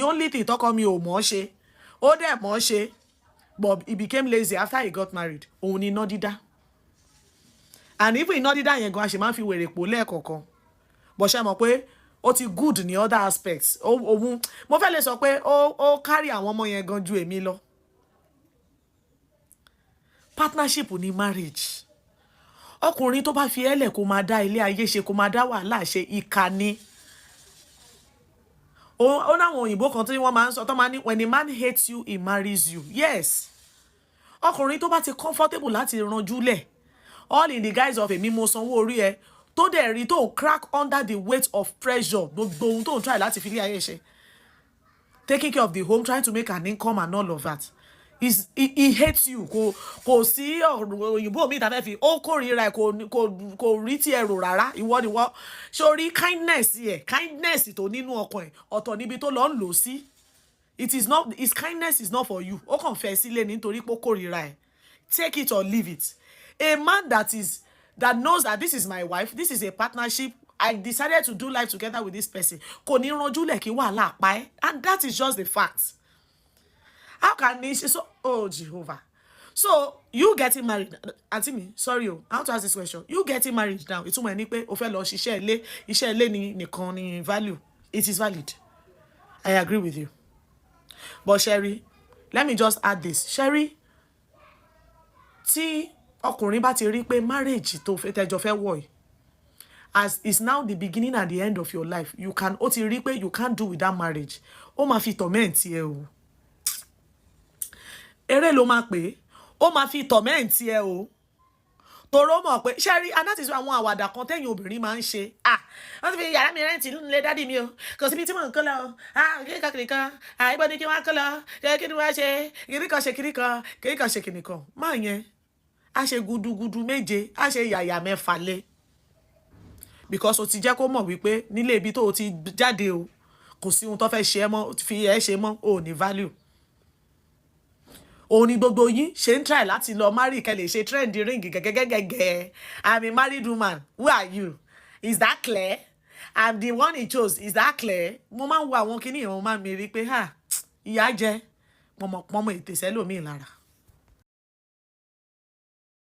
Only thing tọkọ mi ò mọ̀ ọ́ ṣe, ó dẹ̀ mọ̀ ọ́ ṣe, but he became lazy after he got married, òun ni iná dídá. And even iná dídá yẹn gan, a ṣe máa ń fi wèrè pò lẹ́ẹ̀kọ̀ọ̀kan. But ṣe mọ̀ pé ó ti good ní other aspects. Òun mo fẹ́ lè sọ pé ó carry àwọn ọmọ yẹn gan ju èmi lọ. Partnership ní marriage. Ọkùnrin tó bá fi ẹ́lẹ̀ kó máa dá ilé ayé ṣe, kó máa dá wàhálà ṣe, ìkà ni. Ó náwọn òyìnbó kan tí wọ́n máa ń sọ tó máa ní, "When a man hates you, he marries you." Yes, ọkùnrin tó bá ti comfortable láti ranjú lẹ̀, all in the guise of èmi mo sanwó orí ẹ, tó dẹ̀ rí tó crack under the weight of pressure, gbogbo ohun tó ń try láti fi ilé ayé ṣe, taking care of the home, trying to make an income and all of that, he hates you. Kò sí ọ̀rọ̀ òyìnbó mi ìta fẹ́ fi ó kórìíra ẹ̀. Kò rí tí ẹ rò rárá. Ìwọ ni wọ́n sórí kindness ẹ̀, kindness tó nínú ọkàn ẹ̀, ọ̀tọ̀ níbi tó lọ ń lò sí. It is not his kindness is not for you. Ó kàn fẹ́ sílé nítorí pé ó kórìíra ẹ̀. Take it or leave it. A man that knows that this is my wife, this is a partnership, I decided to do life together with this person, kò ní ranjú lẹ̀ kí wàhálà pa ẹ́, and that is just the fact. How can he so? Oh, Jehovah. So you getting married, aunty mi, sorry o, I want to ask this question. You getting married now, ìtumọ̀ ẹ̀ ni pé o fẹ́ lọ ṣiṣẹ́ ilé. Iṣẹ́ ilé ni nìkan ni value. It is valid, I agree with you. But Sherry, let me just add this. Sherry, tí ọkùnrin bá ti rí pé marriage tó fẹ́ tẹ́jọ fẹ́ wọ̀ yìí as is now the beginning and the end of your life, you can, ó ti rí pé you can't do without marriage, ó máa fi torment ẹ o. Eré ló máa pè é, ó máa fi torment ẹ o, tòró mọ̀ pé ṣé rí. And that is àwọn àwàdà kan tẹ́yìn obìnrin máa ń ṣe. Ah, wọ́n ti fi yàrá mi rent nílé daddy mi o, kò síbi tí mò ń kó lọ. Ah, kí kan kìnìkan, ah, ibo ni kí wọ́n kó lọ? Kí ni wọ́n ṣe kìnìkan ṣe kìnìkan kìnìkan ṣe kìnìkan máa yẹn, á ṣe gudugudu méje, á ṣe yàyà mẹ́fà lé, because o ti jẹ́ kó mọ̀ wípé nílé ibi tó o ti jáde o, kò sí ohun tó fẹ́ ṣe ẹ́ mọ́, fi ẹ́ ṣe mọ́, o ò ní value. Òun ni gbogbo yín ṣe ń try láti lọ marry kẹ́ lè ṣe trend ring gẹ́gẹ́gẹ́gẹ́. "I'm a married woman. Who are you? Is that clear? I'm the one he chose. Is that clear?" Mo máa ń wo àwọn kinní yẹn, mo máa ń mi rí pé ha, ìyá jẹ pọmọpọmọ ètè sẹ́lòmíì lára.